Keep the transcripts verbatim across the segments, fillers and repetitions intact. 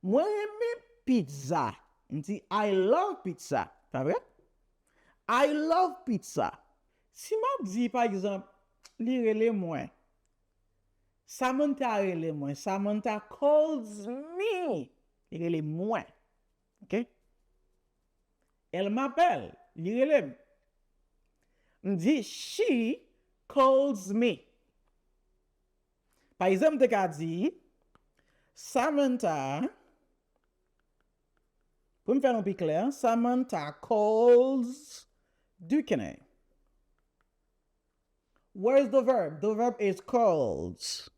Mwen renmen pizza. M di, I love pizza. Pa vre? I love pizza. Si m ap di, pa egzanp, li rele mwen. Samantha rele mwen. Samantha calls me. Li rele mwen. Ok? Elle m'appelle. Li rele m. M di, she calls me. Pa egzanp, m te ka di, Samantha, pou m fè l yon pi klè, Samantha calls Dukenay. Where's the verb? The verb is calls.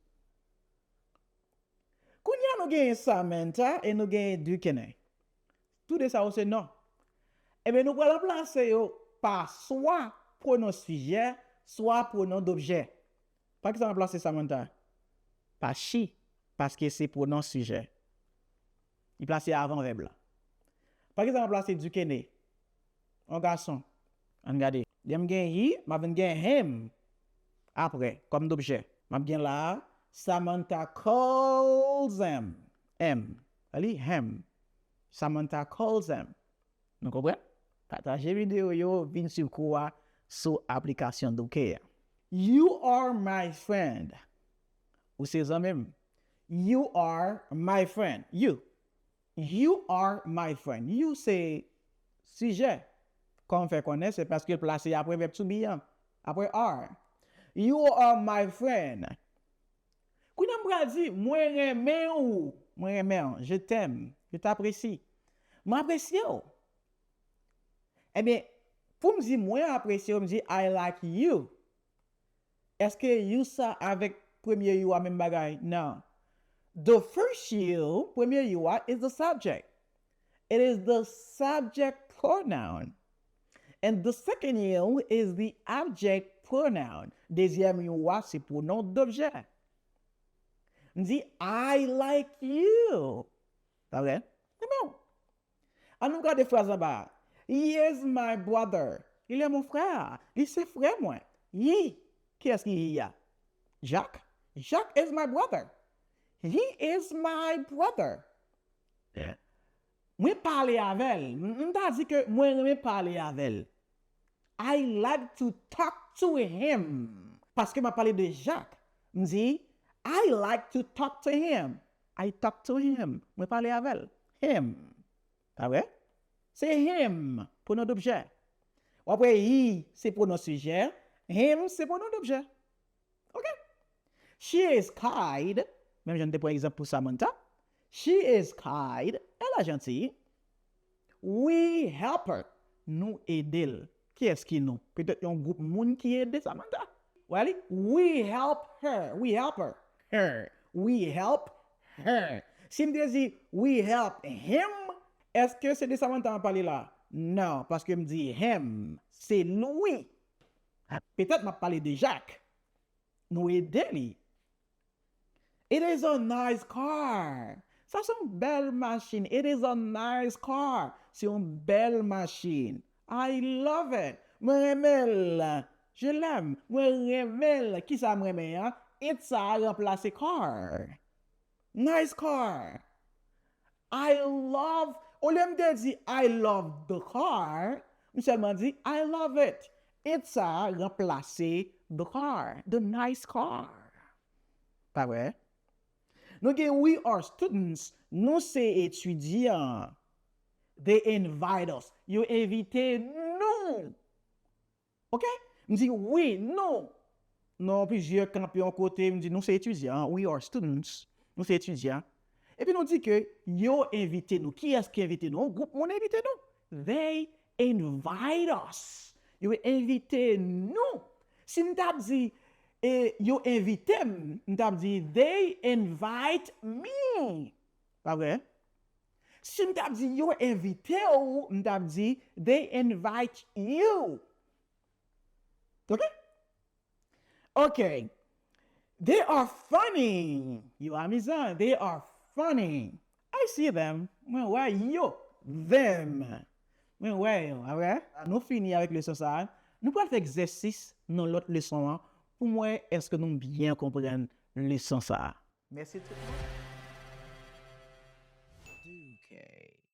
Kounye a nou genyen Samantha e nou genyen Dukenay. Toude sa yo se non. Ebyen, nou pral ranplase yo pa swa pwonon sijè, swa pwonon dobjè. Pa kisa n ranplase Samantha? Pa she, paske se pwonon sijè. Li plase avan vèb la. Pa kisa n ranplase Dukenay? Yon gason. Ann gade. Lè m gen he, m ap vin gen him apre, kòm dobjè. M ap gen la a, Samantha calls him. M. Li him. Samantha calls him. Nou konprann? Pataje videyo yo, vin swiv kou a sou aplikasyon Duke a. You are my friend. Ou se zanmi m. You are my friend. You. You are my friend. You se sijè. Kòm fè konnen, se paske l plase apre vèb to be an. Apre are. You are my friend. Kounye a m pral di, mwen renmen w. Mwen renmen w. Je t'aime. Je t'apprécie. Mwen apresye w. Ebyen, pou m di mwen apresye w, m di I like you. Èske you sa avèk premye you a menm bagay? Non. The first you, premye you a, is the subject. It is the subject pronoun. And the second you is the object pronoun. Dezyèm you a se pwonon dobjè. M di, I like you. Pa vre? Ebyen, ann nou gade fraz anba a. He is my brother. Il est mon frère. Li se frè mwen. He. Kiyès ki he a? Jack. Jack is my brother. He is my brother. Mwen pale avè l. M ta di ke mwen renmen pale avè l. I like to talk to him. Paske m ap pale de Jack. M di, I like to talk to him. I talk to him. Mwen pale avè l. Him. Pa vre? Se him, pwonon dobjè. W ap wè he se pwonon sijè, him se pwonon dobjè. Ok? She is kind, menm jan n te pran egzanp pou Samantha. She is kind, elle est gentille. We help her, nou ede l. Kiyès ki nou? Petèt yon gwoup moun ki ede Samantha. Wè li? We help her. We help her. Her. We help her. Si m te di we help him, èske se de Samantha m ap pale la? Non, paske m di him, se nou wi. Petèt m ap pale de Jack. Nou ede li. It is a nice car. Sa se yon bèl machin. It is a nice car. Se yon bèl machin. I love it. Mwen renmen l. Je l'aime. Mwen renmen l. Kisa m renmen an? It sa a ranplase car. Nice car. I love, olye m te di I love the car, m sèlman di I love it. It sa a ranplase the car, the nice car. Pa vre? Nou gen we are students, nou se etidyan. They invite us, yo envite nou. Ok? M di we, nou. Nou plizyè kanpe yon kote, m di nou se etidyan, we are students. Nou se etidyan. Epi nou di ke yo envite nou. Kiyès ki envite nou? Yon gwoup moun envite nou. They invite us. Yo envite nou. Si m t ap di, e, yo envite m, m t ap di they invite me. Pa vre? Si m t ap di yo envite w, m t ap di they invite you. Ok? Ok. They are funny. Yo amizan. They are funny. I see them. Mwen wè yo. Them. Mwen wè yo. Alright? Nou fini avèk leson sa a. Nou pral fè egzèsis nan lòt leson an pou m wè èske nou byen konprann leson sa a. Mèsi tout moun. Okay.